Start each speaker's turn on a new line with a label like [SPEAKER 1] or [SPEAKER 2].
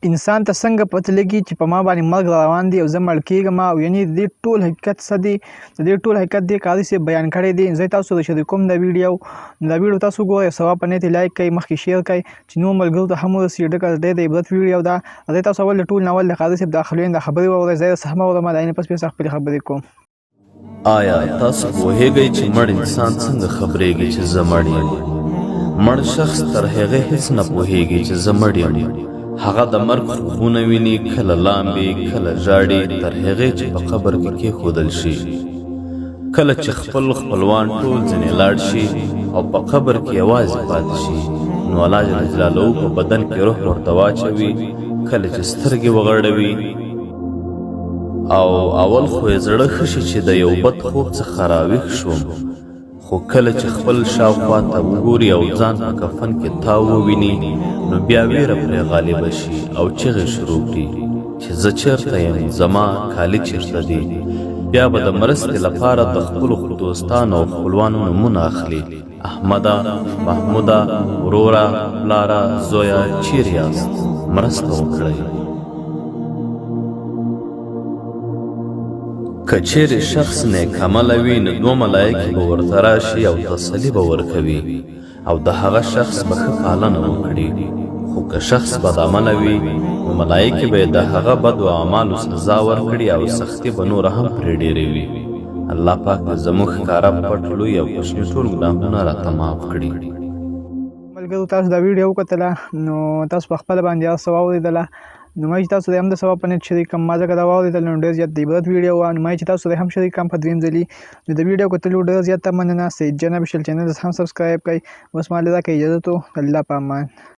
[SPEAKER 1] انسان ته څنګه پته لګي چې په ما باندې مرګ را روان دی او زه مړ کېږم؟ او یعنی د دې ټول حقیقت څه دی، د دې ټول حقیقت دی قاري صاحب بیان کړی دی. زه تاسو سره شریکوم دا ویډیو. نو دا ویډیو تاسو ګورئ، ثواب په نیت لایک کړئ، مخکې شیر کړئ چې نور ملګرو ته هم ورسېږي. ډېره ډېر د عبرت ویډیو ده. زه تاسو اول د ټول ناول د قاري صاحب د خلوین د خبرې واورئ، زه یې هم اورم، د عین پس بیا خپلې خبرې کوم.
[SPEAKER 2] آیا تاسو پوهیږئ چې مړ انسان څنګه خبرېږي چې زه مړ یم؟ مړ شخص تر هغه هیڅ نه پوهیږي چې زه مړ یم. هغه د مرګ خوبونه ویني، کله لامبي، کله ژاړي، تر هغې چې په قبر کې کېښودل شي. کله چې خپل خپلوان ټول ځنې لاړ شي او په قبر کې یوازې پاتې شي، نو الله جل جلاله په بدن کې روح ورته واچوي. کله چې سترګې وغړوي او اول خو یې زړه ښه شي چې د یو بد خوب څخه راویښ شوم، خو کله چې خپل شاوخوا ته وګوري او ځان په کفن کې تاو وویني، نو بیا ویره پرې غالبه شي او چغې شروع کړي چې زه چېرته یم، زما کالي چېرته دي. بیا به د مرستې لپاره د خپلو دوستانو او خپلوانو نومونه اخلي: احمده، محموده، وروره، پلاره، زویه، چیرې یاست، مرسته وکړئ. که چیرې شخص نیک عمله وي، نو دوه ملایکې به ورته راشي او تسلي به ورکوي او د هغه شخص به ښه پالنه وکړي. خو که شخص بد عمله وي، نو ملایکې به یې د هغه بدو اعمالو سزا ورکړي او سختي به نوره هم پرې ډېروي. الله پاک دې زموږ ښکاره، پټ، لوی او کوچني ټول ګناهونه راته معاف کړي.
[SPEAKER 1] ملګرو، تاسو دا ویډیو وکتله، نو تاسو په خپله باندې هر څه واورېدله. نو ما چې تاسو ته هم د ثواب په نیت شریک کړم. ما ځکه دا واورېدل، نو ډېر زیات د عبرت ویډیو وه، نو ما چې تاسو ته هم شریک کړم په دویم ځلي. نو د ویډیو کتلو ډېر زیاته مننه. سید جان افیشل چینل هم سبسکرایب کړئ. اوس ما له راکړئ اجازه، الله په امان.